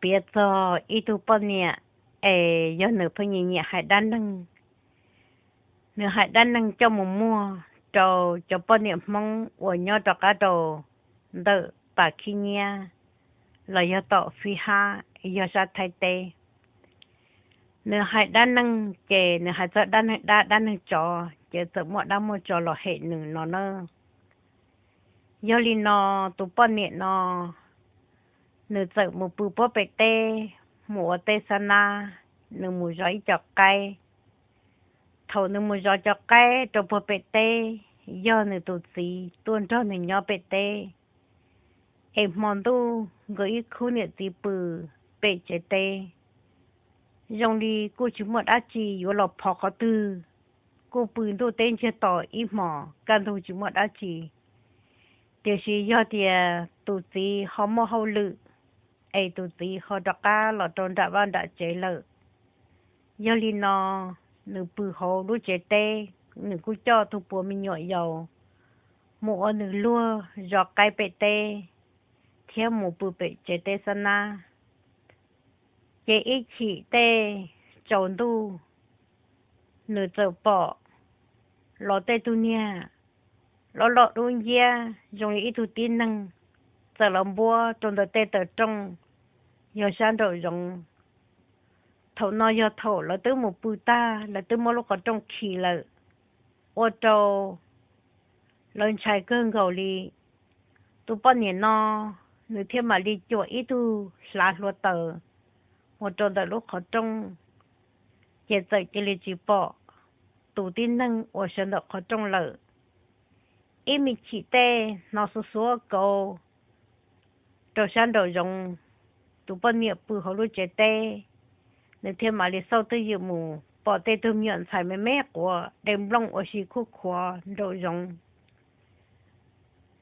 piav txog ib tug poj niam es yog nws pheej nyiam nyiam hais dab neeg. Nws hais dab neeg coj mus muag rau cov poj niam Hmoob uas nyob rov qab rau ntawm pas khib nyiab los yog tom fib hab yog sab Thaib teb. Nws hais dab neeg ces nws hais txog dab neeg dab dab neeg tsov ces txawm muaj dab muaj tsov los hem nws no na. Yog li no, tus poj niam no nws txawm mus pw puag pem teb, mus ua teb xab nab, nws mus zov ib co qaib. Thaum nws mus zov cov qaib rau puag pem teb, yog nws tus txiv tuaj nrog nws nyob pem teb, es hmo ntuj nkawd ib khub niam txiv pw pem tsev teb, zoo li kuj tsis muaj dab tsi yuav los phov qhov twg, kuj pw ntuj teb ntsiag to ib hmos kaj ntug tsis muaj dab tsi. Tiam sis yog tias tus txiv ho muaj hauj lwm, es tus txiv ho rov qab los rau nram vaj nram tsev lawm. Yog li no, nws pw hauv lub tsev teb, nws kuj coj tus puas me nyuam yaus mus ua nws luag zov qaib pem teb thiab mus pw pem tsev teb xab nab. Ces ib chim tej tsaus ntuj, nws txawm pom los tej tug niag loj loj dub nciab zoo li ib tug tib neeg txawm los npuab rau ntawm tej taw rooj yog sab nraum zoov. Thaum no yog thaum lawv twb mus pw tag, lawv twb muab lub qhov rooj khi lawm, ua rau lawv ntshai kawg nkaus li. Tus poj niam no nws thiaj mam li cuam ib tug hlav hluav taws mus rau ntawm lub qhov rooj, ces txawm cia li tsis pom tus tib neeg uas sawv ntawm qhov rooj lawm. Ib me chim tej hnov xuav xuav kauv rau sab nraum zoov, tus poj niam pw hauv lub tsev teb, nws thiaj mam li xauj twj ywm mus pom tej tug me nyuam ntxhais me me quav de nplooj ua si khuj khuav nraum zoov.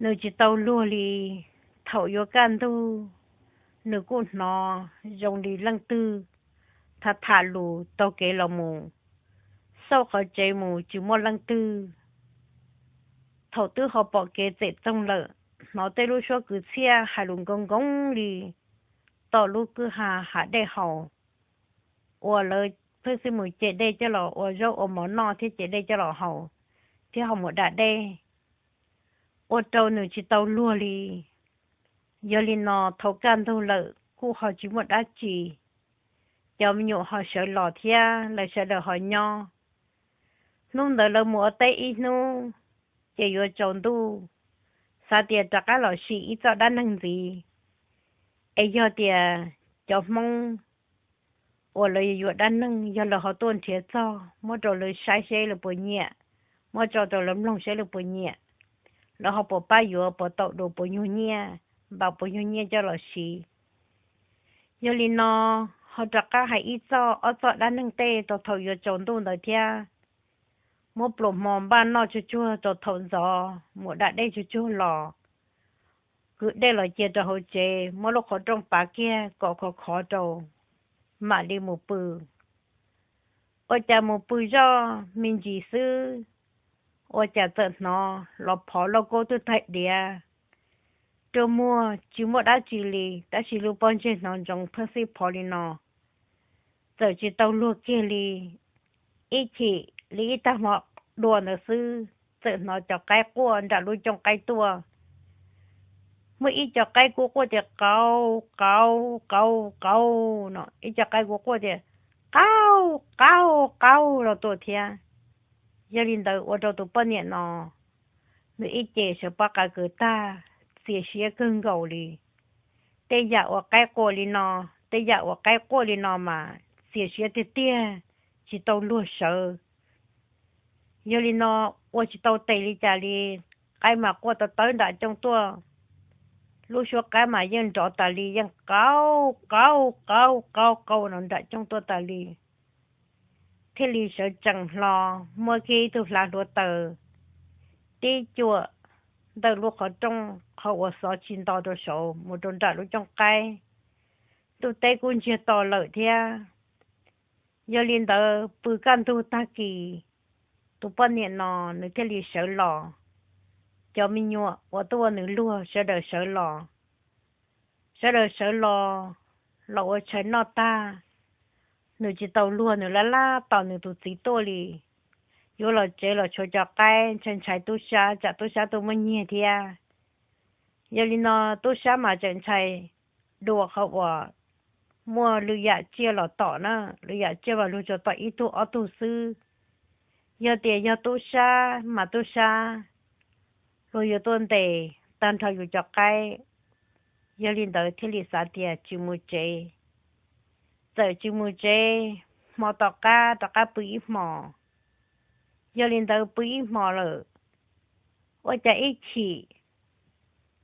Nws tsis tau luag li, thaum yuav kaj ntug, nws kuj hnov zoo li leej twg tham tham lus taug kev los mus, xauj qhov tsev mus tsis muaj leej twg. Thaum twb ho pom kev txem txoog lawm, hnov tej lub suab kwv txhiaj hais lus nkoos nkoos li tom lub kwj ha hav dej haus, uas lawv pheej xij mus ce dej coj los ua zaub ua mov noj thiab ce dej coj los haus, thiab ho mus da dej, ua rau nws tsis tau luag li. Yog li no thaum kaj ntug lawm kuj ho tsis muaj dab tsi, cov me nyuam ho sawv los thiab lawv sawv daws ho nyob. Hnub ntawd lawv mus ua teb ib hnub, ces yuav tsaus ntuj, xav tias rov qab los sim ib txoj dab neeg ntxiv. Es yog tias cov Hmoob uas lawv yuav yuav dab neeg yog lawv ho tuaj nrhiav txog, muab rau lawv saib seb lawv puas nyiam, muab tso rau lawv mloog seb lawv puas nyiam, lawv ho puas pab yuav, puas tau dua puas nyuag nyiaj, npam puas nyuag nyiaj coj los siv. Yog li no, ho rov qab hais ib txoj ob txoj dab neeg tej rau thaum yuav tsaus ntuj ntawd thiab. Muab pluas hmo npaj noj tsuag tsuag rau thaum ntxov mus da dej tsuag tsuag los, kwv dej los cia rau hauv tsev, muab lub qhov rooj pav kiag kom khov khov rau, mam li mus pw. Ua cas mus pw zoj me ntsis xwb, ua cas txawm hnov los phov lauj kaub twb taig diav, rua muag tsis muaj dab tsi li, tab sis lub pob ntseg hnov ntsoov pheej xij phov li no, txawm tsis tau luag kiag li. Ib chim li ib tag hmo dua ntawd xwb, txawm hnov cov qaib quaj nram lub cooj qaib tuaj. Muaj ib co qaib kuj quaj tias qau, qau, qau, qau no, ib co qaib kuj quaj tias qau, qau, qau los tuaj thiab. Yog li ntawd ua rau tus poj niam no, nws ib ce sawv pob qa kws tag, txias siab kawg nkaus li. Tej yam uas qaib quaj li no, tej yam uas qaib quaj li no mas txias siab tiag tiag, tsis tau luag sawv. Yog li no, ua tsis tau tes li cas li, qaib mas quaj tawv tawv nram cooj tuaj. Lub suab qaib mas yeej nrov tas li, yeej qau, qau, qau, qau, qau no nram cooj tuaj tas li. Thiaj li sawv tsees hlo, muab kiag ib tug hlav hluav taws tib cuam ntawm lub qhov rooj qhov uas xov tsis nto rau saud mus rau nram lub cooj qaib. Ntuj teb kuj ntsiag to lawm thiab. Yog li ntawd pw kaj ntug tag kis, tus poj niam no nws thiaj li sawv los. Cov me nyuam uas tuaj ua nws luag sawv daws sawv los. Sawv daws sawv los, los ua tshais noj tag, nws tsis tau luag nws laj laj tos nws tus txiv tuaj li. Yuav los tsev los tshuav cov qaib, ntshai ntshai tub sab tsam tub sab tuaj muab nyiag thiab. Yog li no tub sab mas tseem ntshai dua qhov uas muaj lwm yam tsiaj los tom na, lwm yam tsiaj mas luag tsuas tom ib tug ob tug xwb. Yog tias yog tub sab mas tub sab luag yuav tuaj ntes tag nrho yus cov qaib. Yog li ntawd thiaj li xav tias tsis mus tsev. Txawm tsis mus tsev, hmo tom qab rov qab pw ib hmos. Yog li ntawd pw ib hmos lawm, ua cas ib chim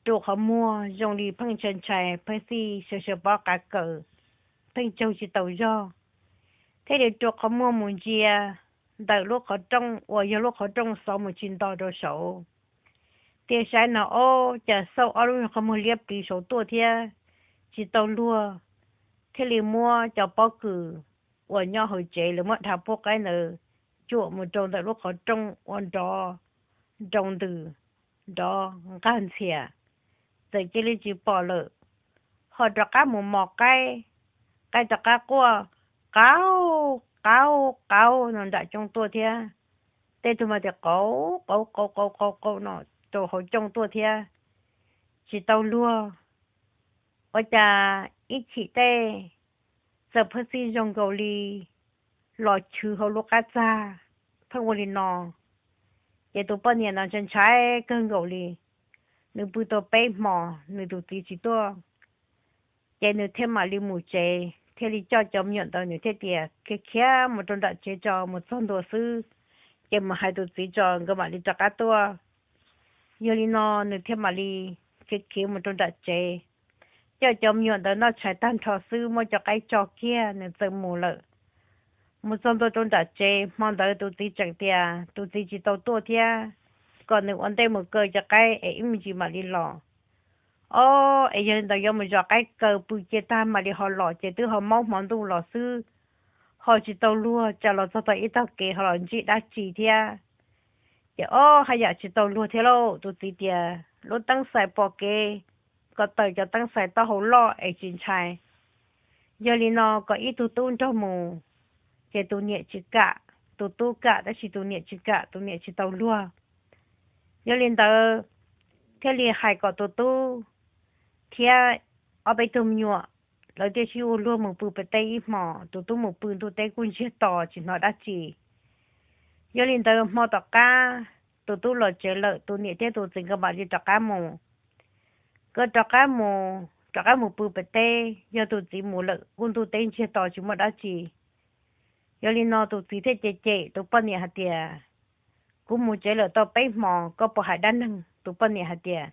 rua qhov muag zoo li pheej ntshai ntshai, pheej xij sawv sawv pob qav kaws, pheej tsaug tsis taus zog, thiaj li rua qhov muag mus ntsia ntawm lub qhov rooj uas yog lub qhov rooj xov mus tsis nto rau saud. Thiaj saib no ob cas xauj ob lub qhov muag liab pliv saud tuaj thiab, tsis tau luag. Thiaj li muab cov pob kws uas nyob hauv tsev lawv muab dha pub qaib ntawd cuam mus rau ntawm lub qhov rooj ua nrov nroo ntws, nrov nqag ntxhias, txawm cia li tsis pom lawm. Ho rov qab mus mos qaib, qaib rov qab quaj qauv qauv qauv no nram cooj tuaj thiab. Tej tug mas tias qauv qauv qauv qauv qauv qauv no rau hauv cooj tuaj thiab, tsis tau luag. Ua cas ib chim tej txawm pheej xij zoo nkaus li los chwv hauv lub qab txag, pheej ua li no. Ces tus poj niam no ntshai ntshai kawg nkaus li, nws pw tau peb hmos nws tus txiv tsis tuaj. Ces nws thiaj mam li mus tsev, thiaj li coj cov me nyuam ntawd, nws thiaj tias khiav khiav mus rau nram tsev tso, mus txog ntua xwb, ces mus hais tus txiv tso nkawd mam li rov qab tuaj. Yog li no nws thiaj mam li khiav khiav mus rau nram tsev, coj cov me nyuam ntawd noj tshais tag nrho xwb, muab cov qaib tso kiag nws txawm mus lawm. Mus txog ntua rau nram tsev, hmo ntawd tus txiv tseem tias tus txiv tsis tau tuaj thiab, kom nws ua ntej mus kaw cov qaib es ib me ntsis mam li los. Ob, es yog li ntawd yuav mus zov qaib kaw pw cia tag mam li ho los, ces twb ho maub hmo ntuj los xwb, ho tsis tau luag, tsam los txog tau ib tog kev ho los ntsib dab tsi thiab. Ces ob, haj yam tsis tau luag thiab lauj. Tus txiv tias lub teeb xais pom kev, kom tawm cov teeb xais taub hau loj es tsis ntshai. Yog li no kom ib tug tub nrog mus, ces tus niam tsis kam, tus tub kam tab sis tus niam tsis kam, tus niam tsis tau luag. Yog li ntawd thiaj li hais kom tus tub thiab ob peb tug me nyuam, lawv thiaj sib ua luag mus pw pem teb ib hmos. Tus tub mus pw ntuj teb kuj ntsiag to tsis hnov dab tsi. Yog li ntawd hmo tom qab tus tub los tsev lawm, tus niam thiab tus txiv nkawd mam li rov qab mus. Nkawd rov qab mus, rov qab mus pw pem teb, yog tus txiv mus lawm kuj ntuj teb ntsiag to tsis muaj dab tsi. Yog li no tus txiv thiaj cem cem tus poj niam hais tias, kuv mus tsev lawm tau peb hmos, koj puas hais dab neeg? Tus poj niam hais tias,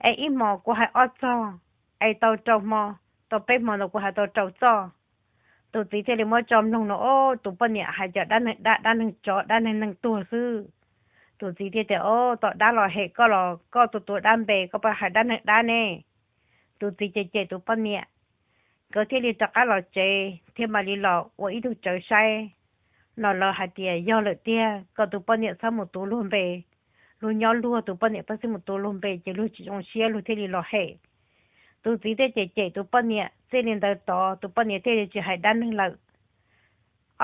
es ib hmos kuv hais ob txog, es tau rau hmo, tau peb hmo ntawd kuv hais tau rau txoj. Tus txiv thiaj li muab tso mloog no, ob, tus poj niam hais cov dab neeg dab, dab neeg tsov, dab neeg neeg tuag xwb. Tus txiv thiaj tias, ob, tom dab los hem koj los koj tus tua dab npe, koj puas hais dab neeg dab ne? Tus txiv cem cem tus poj niam. Nkawd thiaj li rov qab los tsev thiab mam li los ua ib tug tsawv saib. No lawv hais tias yog lawm tiag, kom tus poj niam txhob mus tu luag npe. Luag nyob luag, tus poj niam pheej xwb mus tu luag npe ces luag tsis zoo siab, luag thiaj li los hem. Tus txiv thiaj cem cem tus poj niam, txij li ntawd tod tus poj niam thiaj li tsis hais dab neeg lawm.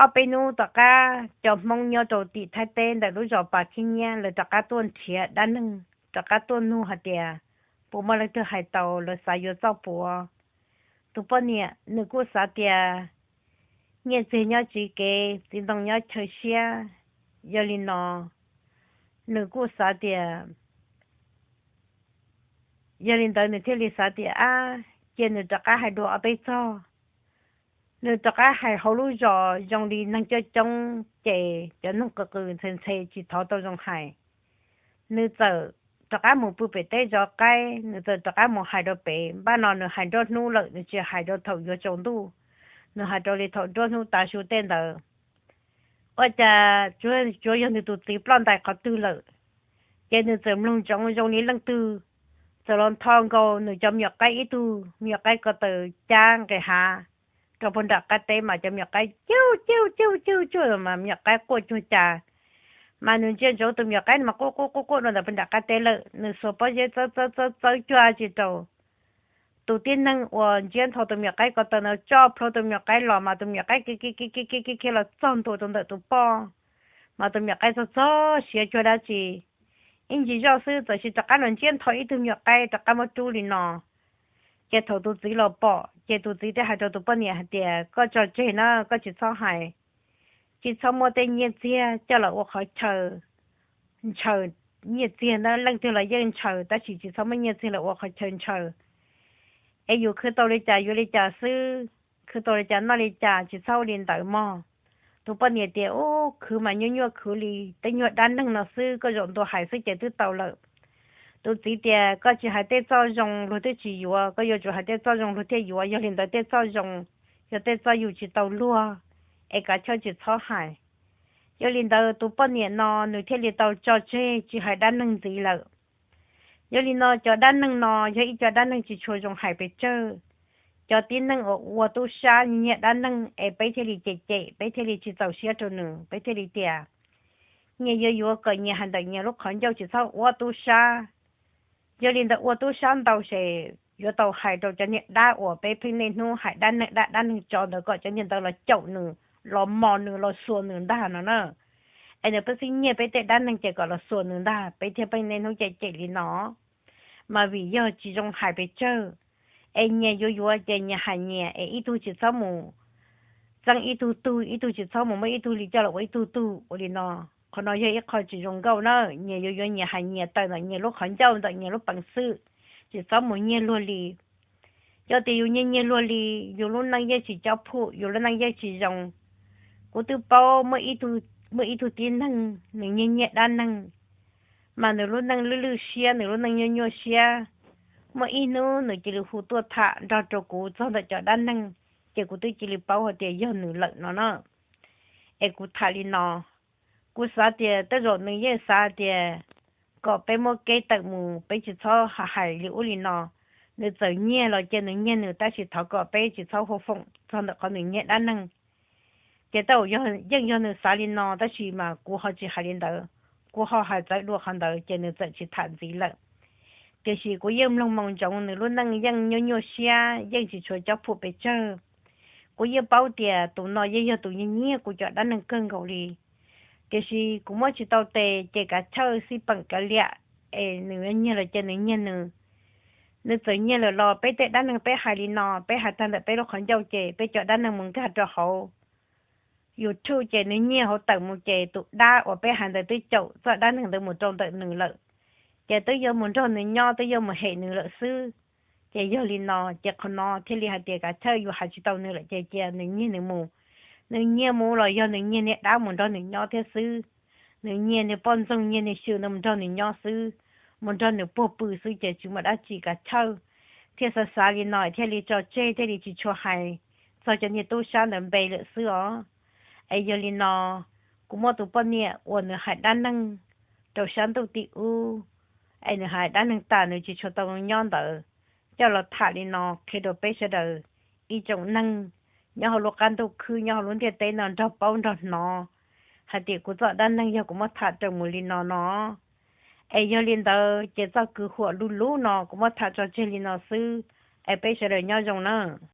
Ob peb hnub tom qab cov Hmoob nyob rau tim Thaib teb ntawm lub zos Pas Khib Nyiab lawv rov qab tuaj nrhiav dab neeg, rov qab tuaj nug hais tias puas muaj leej twg hais tau, lawv xav yuav txoj puav. Tus poj niam nws kuj xav tias nyiaj txiag nyob tsiv kev, txiv ntoo nyob chaw siab. Yog li no nws kuj xav tias, yog li ntawd nws thiaj li xav tias, ab, cia nws rov qab hais dua ob peb txog. Nws rov qab hais hauv lub zos zoo li neeg coob coob ces cov neeg qw qw ntxhe ntxhe tsis thov tau zoo hais. Nws txawm rov qab mus pw pem teb zov qaib, nws txawm rov qab mus hais rau pem. Npaj no nws hais nruab hnub lawm, nws tsis hais rau thaum yuav tsaus ntuj, nws hais rau li thaum nruab hnub tav su tej ntawd. Ua cas tsuav yog nws tus txiv ploj ntais qhov twg lawm, ces nws txawm mloog ntsoov zoo li leej twg txawm los ntho nkaus nws cov me nyuam qaib ib tug me nyuam qaib ko taw cab nqis hav rau puag nram qab teb, mas cov me nyuam qaib cuag cuag cuag cuag mas me nyuam qaib quaj cuag cas. Mas nws ntsia ntsoov tus me nyuam qaib mas quaj quaj quaj quaj rau ntawm puag nram qab teb lawm, nws xuas pob zeb txawb txawb txawb txawb cuag tsis rau. tus tib neeg uas ntsiab nthos tus me nyuam qaib ko taw ntawd tso plhuav tus me nyuam qaib los mas tus me nyuam qaib khiav khiav khiav khiav los txog ntua rau ntawm tus poj, mas tus me nyuam qaib txog txog siav cuag dab tsi, ib ntsis zoj xwb txawm sis rov qab los ntsiab nthos ib tug me nyuam qaib rov qab muab rub li no. Ces thaum tus txiv los pom ces tus txiv thiaj hais rau tus poj niam hais tias, koj tso tseg na, koj tsis txhob hais, tsis txhob muab tej nyiaj txiag coj los ua qhov chaw ntshaw. Nyiaj txiag ntawd leej twg los yeej ntshaw tab sis tsis txhob muab nyiaj txiag los ua qhov chaw ntshaw. Es yus khwv tau li cas yuav li cas xwb, khwv tau li cas noj li cas, tsis txhob ua li ntawd mog. Tus poj niam tias, ub, khwv mas nyuaj nyuaj khwv li, tej nyuag dab neeg no xwb koj zaum ntua hais xwb ces twb tau lawm. Tus txiv tias, koj tsis hais tej txoj zoo luag twb tsis yuav, koj yuav tsum hais tej txoj zoo luag thiaj yuav, yog li ntawd tej txoj zoo yog tej txoj yus tsis tau luag, es kav chawj tsis txhob hais. Yog li ntawd tus poj niam no nws thiaj li tau tso tseg tsis hais dab neeg ntxiv lawm. Yog li no cov dab neeg no yog ib co dab neeg tsis tshua zoo hais pes tsawg. Cov tib neeg uas ua tub sab nyiag dab neeg es peb thiaj li cem cem, peb thiaj li tsis txaus siab rau nws, peb thiaj li tias, nyias yuav yuav kom nyias hais ntawm nyias lub qhov ncauj tsis txhob ua tub sab. Yog li ntawd ua tub sab ntau ces yuav tau hais rau cov niag dab uas peb pheej niaj hnub hais dab neeg dab dab neeg tso ntawd kom cov niag ntawd los caum nws, los mos nws, los xuas nws ntag no na. Es nws pheej xib nyiag peb tej dab neeg ces kom los xuas nws ntag, peb thiaj pheej niaj hnub cem cem li no. Mas vim yog tsis zoo hais pes tsawg, es nyias yuav yuav ces nyias hais nyias, es ib tug tsis txhob mus txeeb ib tug tug, ib tug tsis txhob mus muab ib tug li coj los ua ib tug tug ua li no. Qhov no yog ib qho tsis zoo nkauj na. Nyias yuav yuav nyias hais nyias tawm ntawm nyias lub qhov ncauj ntawm nyias lub peev xwm, tsis txhob mus nyiag luag li. Yog tias yus nyiag nyiag luag li, yus lub neej yeej tsis cob phum, yus lub neej yeej tsis zoo. Kuv twb paub muaj ib tug tib neeg nws nyiag nyiag dab neeg, mas nws lub neej lwj lwj siab, nws lub neej nyuaj nyuaj siab. Muaj ib hnub nws cia li hu tuaj tham nrog rau kuv txog ntawm cov dab neeg, ces kuv twb cia li paub hais tias yog nws lawm no na. Es kuv tham li no, kuv xav tias tej zaum nws yeej xav tias kom peb muab kev tawm mus, peb tsis txhob hais li ub li no. Nws txawm nyiag los cia nws nyiag nws, tab sis thov kom peb tsis txhob hu foom txog ntawm qhov nws nyiag dab neeg. Ces tej zaum yeej yog nws xav li no, tab sis mas kuv ho tsis hais li ntawd, kuv ho hais txawv dua qhov ntawd ces nws txawm tsis tham ntxiv lawm. Tiam sis kuv yeej mloog moo ntsoov nws lub neej yeej nyuaj nyuaj siab, yeej tsis tshua cob phum pes tsawg. Kuv yeej paub tias tus no yeej yog tus nyiag nyiag kuv cov dab neeg kawg nkaus li. Tiam sis kuv muab tsis tau tes ces kav chawj xij peem kav liam, es nws nyiag los cia nws nyiag nws. Nws txawm nyiag lawm los peb tej dab neeg peb hais li no, peb hais tag ntawm peb lub qhov ncauj ces peb cov dab neeg mus nkag rau hauv YouTube ces nws nyiag hauv tawm mus ces tus dab uas peb hais ntawd twb caum txoj dab neeg ntawd mus rau ntawm nws lawm. Ces twb yuav mus nrog nws nyob, twb yuav mus hem nws lawm xwb. Ces yog li no ces qhov no thiaj li hais tias kav chawj yus hais tsis tau nws lawm ces cia nws nyiag nws mus. Nws nyiag mus los yog nws nyiag niag dab mus nrog nws nyob thiab xwb. Nws nyiag niag poj ntxoog nyiag niag xyw ntawd mus nrog nws nyob xwb, mus nrog nws puag pw xwb ces tsis muaj dab tsi, kav chawj thiaj xav xav li no thiaj li tso tseg thiaj li tsis tshua hais txog cov niag tub sab ntawd npe lawm xwb os. Es yog li no, kuv muab tus poj niam uas nws hais dab neeg rau sab ntuj tim ub, es nws hais dab neeg tas nws tsis tshua tau nyob ntawd, coj los tham li no qhia rau peb sawv daws ib tsoom neeg nyob hauv lub qab ntuj khwb nyob hauv lub ntiaj teb no nrog paub nrog hnov hais tias kuv txoj dab neeg yog kuv muab tham rau mus li no no. Es yog li ntawd ces txoj kwv huam luv luv no kuv muab tham tso tseg li no xwb, es peb sawv daws nyob zoo na.